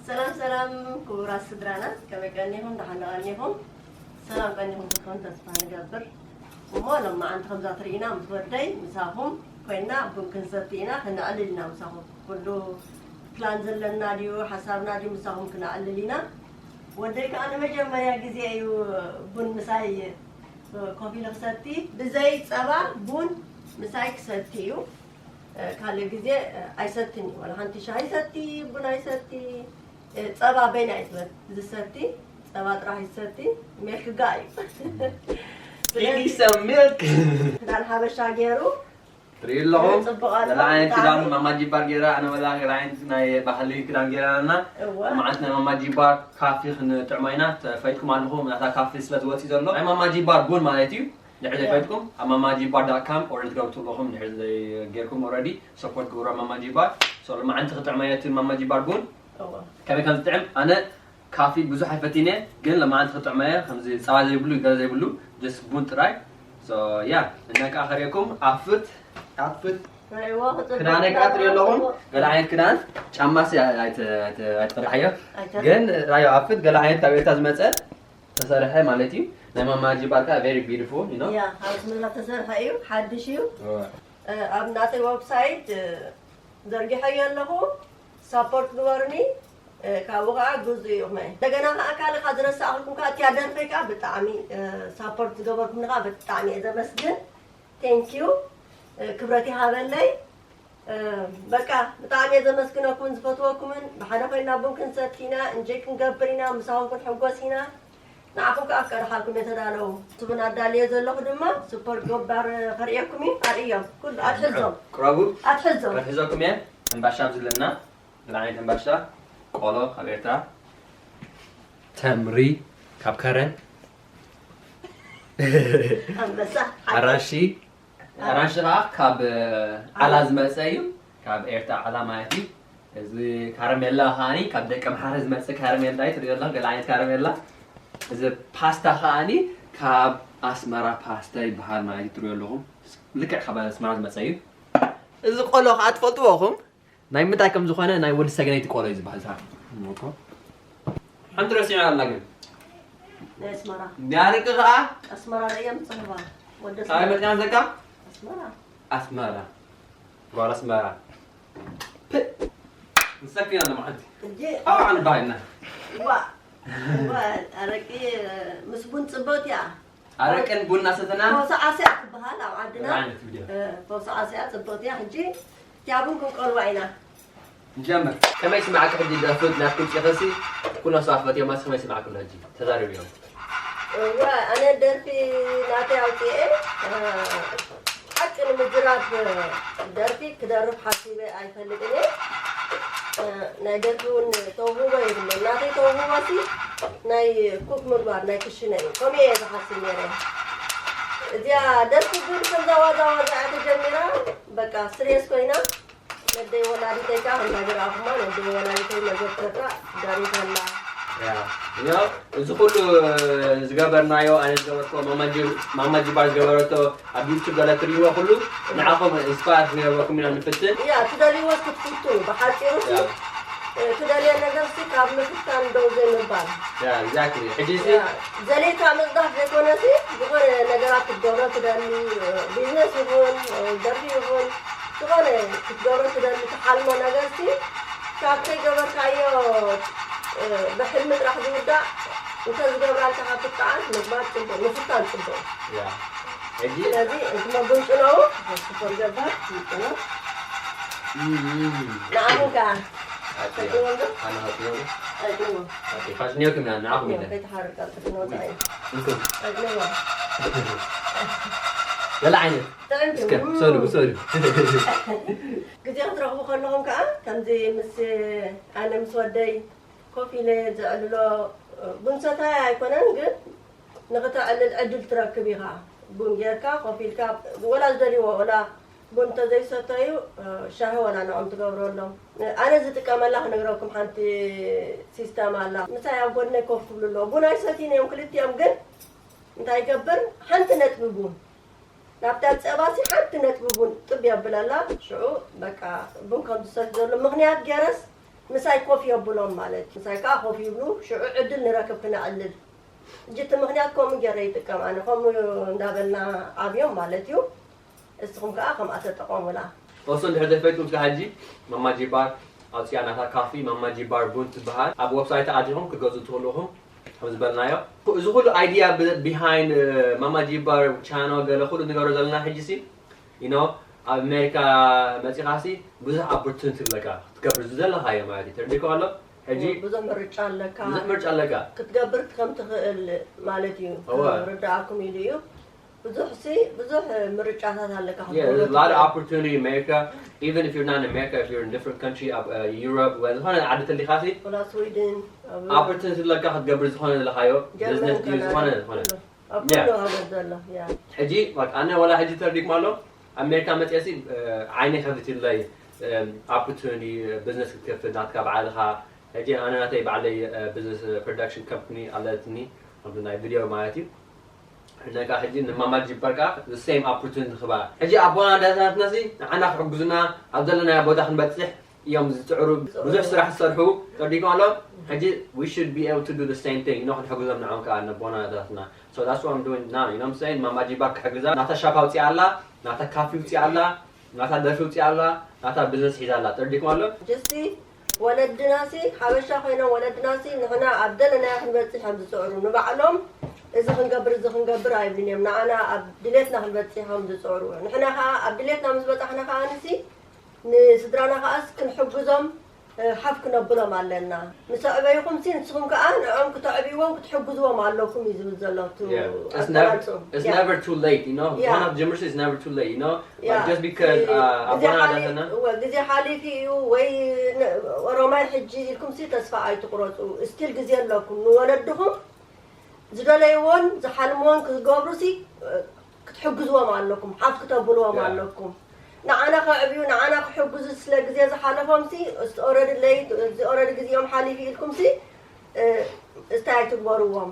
ሰላም ሰላም ክቡራት ስድራና፣ ከመይ ቀኒኹም? ደሓን ዶ ቀኒኹም? ሰላም ቀኒኹም ክትኮኑ ተስፋ ንገብር። እሞ ሎማዓንቲ ከምዛ ትርእዩና ምስ ወደይ ምሳኹም ኮይና ቡን ክንሰቲ ኢና፣ ከነዕልል ኢና ምሳኹም። ኩሉ ፕላን ዘለና ድዩ ሓሳብና ድዩ ምሳኹም ክነዕልል ኢና። ወደይ ከዓ ንመጀመርያ ግዜ እዩ ቡን ምሳይ ኮፍ ኢሉ ክሰቲ። ብዘይ ፀባ ቡን ምሳይ ክሰቲ እዩ። ካልእ ግዜ ኣይሰትን እዩ። ዋላ ሓንቲ ሻሂ ይሰቲ፣ ቡን ኣይሰቲ፣ ጸባ በይና እዩ ዝበል ዝሰቲ፣ ጸባ ጥራሕ ይሰቲ፣ ሜልክ ጋ እዩ። Give me some milk. ክዳን ሓበሻ ገይሩ ትርኢ ኣለኹም ጽቡቕ ኣሎ። ገለ ዓይነት ክዳን ብጣዕሚ። ማማ ጂባር ገይራ፣ ኣነ ወላ ገለ ዓይነት ናይ ባህሊ ክዳን ገይራ ኣለና። እወ። መዓት ናይ ማማ ጂባር ካፊ ክንጥዕሞ ኢና። ተፈይጥኩም ኣለኹም፣ ናታ ካፊ ስለ ትወፅእ ዘሎ። ናይ ማማ ጂባር ቡን ማለት እዩ። ንሕር ዘይፈይጥኩም ኣብ ማማ ጂባር ዳት ካም ኦርደር ትገብሩ ኣለኹም። ንሕር ዘይጌርኩም ኦልሬዲ ሰፖርት ግብሮ ማማ ጂባር። ሶ ሎማዓንቲ ክጥዕሞ እየ እቲ ማማ ጂባር ቡን። እወ። ከመይ ከም ዝጥዕም ኣነ ካፊ ብዙሕ ኣይፈትን እየ፣ ግን ሎማዓንቲ ክጥዕሞ እየ። ከምዚ ጸባ ዘይብሉ ገለ ዘይብሉ ጀስት ቡን ጥራይ። ሶ ያ እነቃ ከርእየኩም ኣፍት ኣፍት ራይዋ ክጽብቕ ክዳነይ ክዳን ቃጥር የለኹም። ጽቡቕ። ገለ ዓይነት ክዳን ጫማ ሲ ኣይተ- ኣይተ- ኣይትቕርሓዮ። ኣይተ- ግን ራዮ ኣፍት ገለ ዓይነት ካብ ኤርትራ ዝመጸ ተሰርሐ ማለት እዩ። ናይ ማማ ጂባር ከኣ very beautiful you know። ያ ኣብ ኣስመራ ተሰርሐ እዩ፣ ሓድሽ እዩ። ኣብ ናተይ ዌብሳይት ዘርጊሐዮ ኣለኹ። ሳፖርት ግበሩኒ። ካብኡ ከዓ ግዙ እዩ። እንደገና ከዓ ካልእ ካብ ዝረሳእኩልኩም ከዓ እቲያ ደርፈይ ከዓ ብጣዕሚ ሳፖርት ዝገበርኩምኒ ከዓ ብጣዕሚ እየ ዘመስግን። ቴንኪዩ። ክብረት ይሃበለይ። በቃ ብጣዕሚ እየ ዘመስግነኩምን ዝፈትወኩምን። ብሓደ ኮይና ቡን ክንሰቲ ኢና፣ እንጀይ ክንገብር ኢና፣ ምሳኹም ክንሕጎስ ኢና። ንዓኹም ከዓ ኣፍቀድሓልኩም እየ ተዳለዉ። ስቡን ኣዳልየ ዘለኹ ድማ ሱፐር ገባር ከርእየኩም እዩ። ኣርእዮም ኩሉ ኣትሕዞም ቅረቡ ኣትሕዞም። ክትሕዘኩም እየ። ሕምባሻ ኣብዚ ኣለና። ገለ ዓይነት ሕምባሻ ቆሎ ካብ ኤርትራ። ተምሪ ካብ ከረን። ኣንበሳ ኣራንሺ ኣራንሺ ከዓ ካብ ዓላ ዝመፀ እዩ። ካብ ኤርትራ ዓላ ማለት እዩ። እዚ ካረሜላ ከዓኒ ካብ ደቂ ኣምሓራ ዝመፅእ ካረሜላ እዩ። ትሪኦ ኣለኹም ገለ ዓይነት ካረሜላ። እዚ ፓስታ ከዓኒ ካብ ኣስመራ ፓስታ ይበሃል ማለት እዩ። ትሪኦ ኣለኹም ልክዕ ካብ ኣስመራ ዝመፀ እዩ። እዚ ቆሎ ከዓ ትፈልጥዎ ኢኹም። ናይ ምንታይ ከም ዝኾነ ናይ ወዲ ሰገነይቲ ቆሎ እዩ ዝበሃል። ሓንቲ ረሲዓ ኣላ ግን ናይ ኣስመራ ዳርቂ ከዓ ኣስመራ ርእዮም ጽህባ ወደ ካበይ መፅና ዘለካ? ኣስመራ ኣስመራ። ጓል ኣስመራ። ንሰኪና ኣለማዓንቲ እጂ ኣብ ዓንባይና ዋ ዋ ኣረቂ ምስ ቡን ጽብቕቲ እያ። ኣረቅን ቡና ሰተና ፈውሲ ዓስያ ትበሃል ኣብ ዓድና። ዓይነት ቪድዮ ፈውሲ ዓስያ ጽብቕቲ እያ። ሕጂ እቲያ ቡን ክንቀልዋ ኢና። ንጀምር። ከመይ ስማዕካ ሕጂ ደፍት ናብ ክልቴኸሲ ኩሎም ሰባት ፈትዮማስ ከመይ ስማዕኩም ሕጂ ተዛረብዮም። እወ ኣነ ደርፊ ናተይ ኣውፅኤ ሓቂ ንምዝራብ ደርፊ ክደርፍ ሓሲበ ኣይፈልጥን እየ። ናይ ደርፊ እውን ተውህቦ የብለይ። ናተይ ተውህቦሲ ናይ ኩክ ምግባር ናይ ክሽነ እዩ። ከምኡ እየ ዝሓስብ ነይረ። እዚኣ ደርፊ ግን ከምዛ ዋዛ ዋዛ እያ ተጀሚራ። በቃ ስሬስ ኮይና ነደይ ወላዲተይ ከዓ ከምዛ ዝረኣኹማ ነደይ ወላዲተይ መዘከርታ ዳሪት ኣላ። ያ፣ ያው እዚ ኩሉ ዝገበርናዮ ኣነ ዝገበርኩ ማማጂ ማማጂ ባር ዝገበረቶ ኣብ ዩቱብ ገለ ትርእይዎ ኩሉ ንዓኹም ኢንስፓየር ክገብረኩም ኢና ንፍትን። ያ ትደልይዎ ክትፍትኑ ብሓፂሩ ሲ ያ። ትደልዮ ነገር ሲ ካብ ምፍታን ደው ዘይምባል። ያ፣ ኤግዛክትሊ። ሕጂ ሲ ያ፣ ዘሌካ ምፅዳፍ ዘይኮነ ሲ ዝኾነ ነገራት ክትገብሮ ትደሊ ቢዝነስ ይኹን ደርፊ ይኹን ዝኾነ ክትገብሮ ትደሊ ትሓልሞ ነገር ሲ ካብ ከይገበርካዮ ብሕልሚ ጥራሕ ዝውዳእ እንተዝገብራልካ ካብ ትጠዓስ ምግባር ፅቡቅ ምፍታን ፅቡቅ። ያ። ሕጂ ስለዚ እቲ መጉንጭነው ስፖር ገባር ምጭነው እም፣ እም። ንዓኹም ከዓ ኣጥዮ። ጠቅሞም ዶ? ኣነ ኣጥዮ። ጠቅሞ ኦኬ፣ ፋሽን ኔርኩም ኢና ንዓኹም ኢለ። ከይተሓርቀ ጥፍኖ ፀይ እንኩም። ጠቅሞ ገለ ዓይነት። ጥዕምቲ እስከ ሰዱ ሰዱ። ግዜ ክትረኽቡ ከለኹም ከዓ ከምዚ ምስ ኣነ ምስ ወደይ ኮፍ ኢለ ዘዕልሎ ቡን ሰታይ ኣይኮነን ግን ንክተዕልል ዕድል ትረክብ ኢኻ። ቡን ጌርካ ኮፍ ኢልካ ወላ ዝደልይዎ ወላ ቡን እንተዘይሰተዩ ሻሂ ወላ ንዖም ትገብረሎም። ኣነ ዝጥቀመላ ክነግረኩም ሓንቲ ሲስተም ኣላ። ምሳይ ኣብ ጎድነይ ኮፍ ክብሉ ኣለዎ። ቡን ኣይሰትዩን እዮም ክልቲኦም ግን እንታይ ይገብር ሓንቲ ነጥቢ ቡን ናብታ ጸባሲ ሓንቲ ነጥቢ ቡን ጥብ የብለላ። ሽዑ በቃ ቡን ከም ዝሰቲ ዘሎ ምኽንያት ገይረስ ምሳይ ኮፍ የብሎም ማለት እዩ። ምሳይ ከዓ ኮፍ ይብሉ፣ ሽዑ ዕድል ንረክብ ክነዕልል። ሕጂ እቲ ምኽንያት ከምኡ ገይረ ይጥቀም ኣነ፣ ከምኡ እንዳበልና ዓብዮም ማለት እዩ። እስኹም ከዓ ከምኣ ተጠቐሙላ። Also እንድሕር ዘይፈይጥኩም እስከ ሕጂ ማማ ጂባር ኣውፅያ ናታ ካፊ ማማ ጂባር ቡን ትበሃል። ኣብ ዌብሳይት ኣቲኹም ክትገዝኡ ትኽእሉ ኢኹም። ከም ዝበልናዮ እዚ ኩሉ ኣይድያ ቢሃይንድ ማማ ጂባር ቻናል ገለ ኩሉ ንገብሮ ዘለና ሕጂ ሲ you know ኣብ ኣሜሪካ መፂኻሲ ብዙሕ ኦፖርቱኒቲ ኣለካ ክትገብር ዝደለኻዮ ማለት እዩ። ተረዲእኩም ኣሎ ሕጂ ብዙሕ ምርጫ ኣለካ። ብዙሕ ምርጫ ኣለካ። ክትገብር ከም ትኽእል ማለት እዩ። እወ። ክርድኣኩም ኢሉ እዩ። ብዙሕ ሲ ብዙሕ ምርጫታት ኣለካ Yeah, there's a lot of ክትገብር ትኽእል። Opportunity in America. Even if you're not in America, if you're in a different country, uh, Europe, ወይ ዝኾነ ዓዲ ተሊኻሲ ወላ ስዊድን ኣብ- ኦፖርቱኒቲ ኣለካ ክትገብር ዝኾነ ዘለኻዮ ጀርመን ቢዝነስ ድዩ ከናዳ ዝኾነ ዝኾነ ኩሉ። ኣብ Yeah. ኩሉ ሃገር ዘሎ ያ ሕጂ በቃ ኣነ ወላ ሕጂ ተረዲኩም ኣሎ ኣሜሪካ መፅኤሲ ዓይነ ከፍትለይ ኦፖርቱኒቲ ቢዝነስ ክትከፍት ናትካ ባዕልኻ ሕጂ ኣነ ናተይ ባዕለይ ቢዝነስ ፕሮዳክሽን ካምፕኒ ኣለትኒ ከምቲ ናይ ቪድዮ ማለት እዩ ነካ ሕጂ ንማማ ጅበር ከዓ the same opportunity ንኽባ ሕጂ ኣቦና ኣደታትና ሲ ንዓና ክሕግዙና ኣብ ዘለናዮ ቦታ ክንበፅሕ እዮም ዝፅዕሩ ብዙሕ ስራሕ ዝሰርሑ ተረዲኩም ኣሎ ሕጂ we should be able to do the same thing you know ክንሕግዞም ንዖም ከዓ ነቦና ኣደታትና so that's what I'm doing now you know what I'm saying ማማ ጅበር ክሕግዛ ናታ ሻፕ ኣውፅኣ ኣላ ናታ ካፊ ውፅኣ ኣላ ናታ ደርፊ ውፅኣ ኣላ ናታ ቢዝነስ ሒዛ ኣላ ተረዲኩም ኣሎ just ወለድናሲ ሓበሻ ኮይኖም ወለድናሲ ንሕና ኣብ ደለናዮ ክንበፅሕ እዮም ዝፅዕሩ ንባዕሎም እዚ ክንገብር እዚ ክንገብር ኣይብልን እዮም ንዓና ኣብ ድሌትና ክንበፅሕ እዮም ዝፅዕሩ ንሕና ከዓ ኣብ ድሌትና ምስ በፃሕና ከዓ ንሲ ንስድራና ከዓስ ክንሕግዞም ሓፍ ክነብሎም ኣለና ምስ ኣዕበይኹም ሲ ንስኹም ከዓ ንዕኦም ክተዕብይዎም ክትሕግዝዎም ኣለኩም እዩ ዝብል ዘሎ ኣገላልፅኡ It's never too late, you know. Yeah. One of Jimmer's is never too late, you know. Yeah. Like just because uh, I want to ግዜ ሓሊፉ እዩ ወይ ኦሮማይ ሕጂ ኢልኩም ሲ ተስፋ ኣይትቁረፁ ስቲል ግዜ ኣለኩም ንወለድኹም ዝደለይዎን ዝሓልምዎን ክገብሩ ሲ ክትሕግዝዎም ኣለኩም ሓፍ ክተብልዎም ኣለኩም ንዓና ከዕብዩ ንዓና ክሕግዙ ስለ ግዜ ዝሓለፎም ሲ ኦረዲ ለይት እዚ ኦረዲ ግዜኦም ሓሊፉ ኢልኩም ሲ እስታይ ኣይትግበርዎም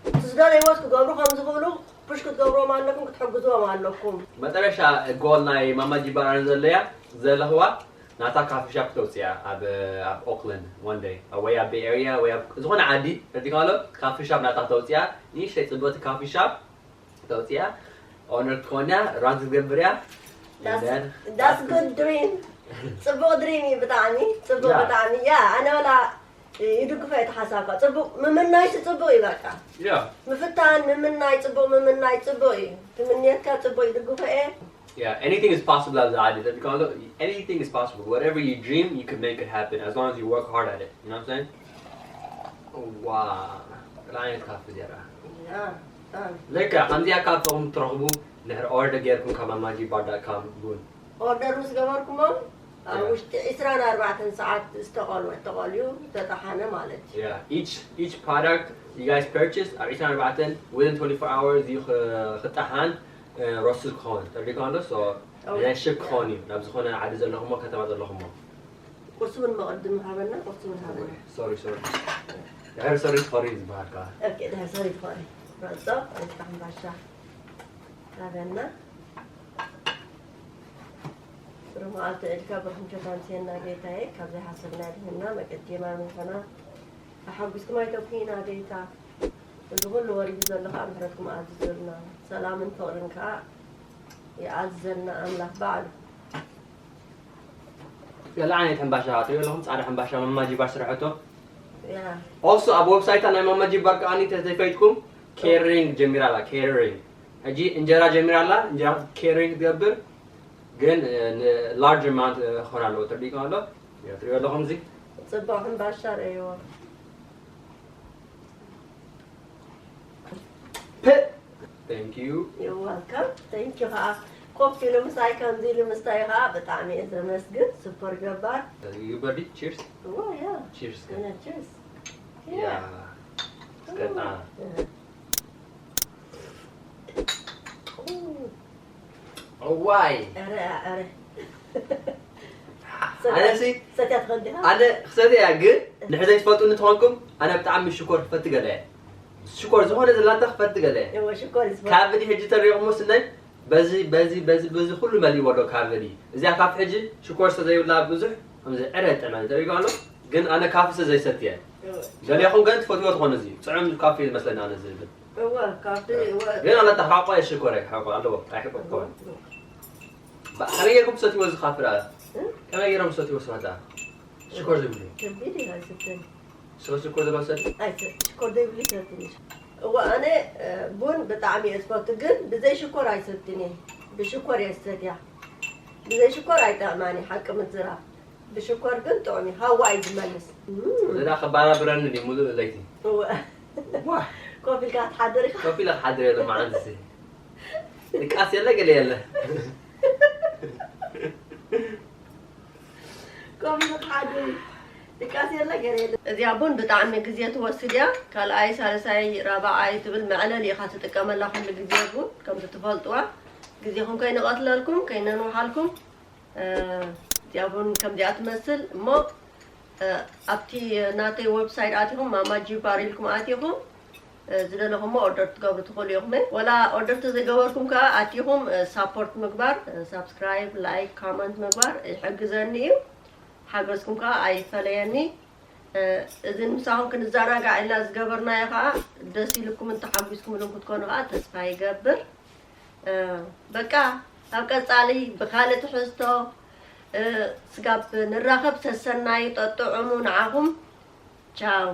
እቲ ዝደለይዎ ክገብሩ ከም ዝኽእሉ ፑሽ ክትገብርዎም ኣለኩም ክትሕግዝዎም ኣለኩም መጠረሻ ጎል ናይ ማማ ጂባር ኣነ ዘለያ ዘለኽዋ ናታ ካፊ ሻፕ ክተውፅያ ኣብ ኣብ ኦክላንድ one day ወይ ኣብ ቤይ ኤርያ ወይ ኣብ ዝኾነ ዓዲ ረዲካሎ ካፊ ሻፕ ናታ ክተውፅያ ንእሽተይ ፅብቕቲ ካፊ ሻፕ ተውፅያ ኦነር ክትኮን እያ ራን ክትገብር እያ That's good dream. ፅቡቅ ድሪም እዩ ብጣዕሚ ፅቡቅ ብጣዕሚ ያ ኣነ ወላ ይድግፎ እየ ተሓሳብካ ፅቡቅ ምምናይሲ ፅቡቅ እዩ በቃ ምፍታን ምምናይ ፅቡቅ ምምናይ ፅቡቅ እዩ ትምንየትካ ፅቡቅ ይድግፎ እየ Yeah, anything is possible as I did because anything is possible. Whatever you dream, you can make it happen as long as you work hard at it. You know what I'm saying? Wow. Lion coffee there. Yeah. ለካ ከምዚኣ ካብ ፎም ትረኽቡ ድሕሪ ኦርደር ጌርኩም ካብ ማማጂ ባር ዳት ካም ቡን ኦርደር ምስ ገበርኩሞ ኣብ ውሽጢ ዕስራን ኣርባዕተን ሰዓት ዝተቆልወ ተቆልዩ ዝተጠሓነ ማለት እዩ Yeah, each each product you guys purchase ኣብ ዕስራን ኣርባዕተን within twenty-four hours እዩ ኽ- ክጠሓን ሮስት ክኸውን ተሪዲኩም ኣሎ so ናይ ሽፕ ክኸውን እዩ ናብ ዝኾነ ዓዲ ዘለኹሞ ከተማ ዘለኹሞ ቁርሲ እውን መቐድም ሃበና ቁርሲ እውን ሃበና sorry sorry ድሕሪ ሶሪ ትኾሪ እዩ ዝበሃል ከዓ ኦኬ ድሕሪ ሶሪ ትኾሪ ረጾ ሬስታ ሕምባሻ ሃበና ብሩህ መዓልቲ ዕድካ ብሩህ ምሸት ኣምስየና ጌታዬ ካብ ዘይሓሰብና ድህና መቀዲማ ምንኾና ኣሓጉስኩም ኣይተኩና ጌታ እዚ ኩሉ ወሪዱ ዘሎ ከዓ ምሕረትኩም ኣዝዘልና ሰላምን ፍቅርን ከዓ ይኣዝዘልና ኣምላኽ ባዕሉ ገለ ዓይነት ሕምባሻ ትሪኦ ኣለኹም ፃዕዳ ሕምባሻ ማማ ጂባር ስርሐቶ also ኣብ ዌብሳይታ ናይ ማማ ጂባር ከዓ ተዘይፈይጥኩም ኬተሪንግ ጀሚራ ኣላ ኬተሪንግ ሕጂ እንጀራ ጀሚራ ኣላ እንጀራ ኬተሪንግ ትገብር ግን large amount ክኾን ኣለዎ ተርዲእኩም ኣሎ ትሪኦ ኣለኹም እዚ ፅቡቅ ሕምባሻ ርእይዎ Thank you. You're welcome. Thank you ከዓ ኮፍ ኢሉ ምሳይ ከምዚ ኢሉ ምስታይ ከዓ ብጣዕሚ እየ ዘመስግን ሱፐር ገባር ይግበር ድዩ ቺርስ እዎ ያ ቺርስ ግን ያ ቺርስ ያ እስከ ጣ እዋይ ኧረ ኧረ ኣነሲ ኣነ ክሰትያ ግን ንሕዘይ ትፈልጡኒ ተኾንኩም ኣነ ብጣዕሚ ሽኮር ክፈቲ ገለ እየ ሽኮር ዝኾነ ዘላታ ክፈቲ ገለ እየ ካብኒ ሕጂ ተሪቑሞ ስነይ በዚ በዚ በዚ በዚ ኩሉ መሊእዎ ኣሎ ካብኒ እዚኣ ካብ ሕጂ ሽኮር ዝተዘይብላ ብዙሕ ከምዚ ዕረ ጥዕመ ተሪቑ ኣሎ ግን ኣነ ካፊ ስለ ዘይሰትየ። ገሊኹም ግን ትፈትዎ ትኾኑ፣ እዚ ጥዑም ካፊ ይመስለኒ ኣነ ዝብል። እወ ካፊ እወ ግን ኣነ ተሓቋ ይሽኮረ ሓቋ ኣለዎ ኣይሕቆ ኮን ከመይ ጌርኩም ትሰትዎ እዚ ካፊ ደኣ? ከመይ ጌሮም ዝሰትዎ ሰባት ደኣ? ሽኮር ዘይብሉ። ከቢድ እዩ ኣይሰተን ሽኮር ሽኮር ዘለዎ ሰት ኣይሰ ሽኮር ዘይብሉ ይሰትኒ። እወ ኣነ ቡን ብጣዕሚ እየ ዝፈቱ፣ ግን ብዘይ ሽኮር ኣይሰትን እየ። ብሽኮር እየ ዝሰትያ። ብዘይ ሽኮር ኣይጠዕማን እዩ ሓቂ ምዝራብ። ብሽኮር ግን ጥዑም እዩ፣ ሃዋ እዩ ዝመልስ። ዝዳ ከባራብረኒ ድዩ ሙሉእ ለይቲ? እወ ዋህ ኮፍ ኢልካ ትሓድር ኢኻ። ኮፍ ኢለ ክሓድር የለ መዓልቲ ድቃስ የለ ገለ የለ። ኮፍ ኢሉ ክሓድር እዩ። ድቃስ የለ ገለ የለ። እዚኣ ቡን ብጣዕሚ ግዜ ትወስድ እያ። ካልኣይ ሳልሳይ ራብዓይ ትብል መዕለሊ ኢኻ ትጥቀመላ ኩሉ ግዜ ቡን ከምቲ ትፈልጥዋ። ግዜኹም ከይንቐትለልኩም ከይነንውሓልኩም። እዚኣ ቡን ከምዚኣ ትመስል እሞ ኣብቲ ናተይ ዌብሳይት ኣቲኹም ማማ ጂ ባር ኢልኩም ኣቲኹም ዝደለኹሞ ኦርደር ትገብሩ ትኽእሉ ኢኹም። ወላ ኦርደር ተዘይገበርኩም ከዓ ኣቲኹም ሳፖርት ምግባር ሳብስክራይብ፣ ላይክ፣ ኮመንት ምግባር ይሕግዘኒ እዩ። ሓገዝኩም ከዓ ኣይፈለየኒ። እዚ ንምሳኹም ክንዘናጋዕ ኢልና ዝገበርናዮ ከዓ ደስ ኢልኩምን ተሓጒስኩምሉን ክትኮኑ ከዓ ተስፋ ይገብር። በቃ ኣብ ቀፃሊ ብካልእ ትሕዝቶ ስጋብ ንራኸብ ሰሰናዩ ጠጥዑሙ ንዓኹም ቻው።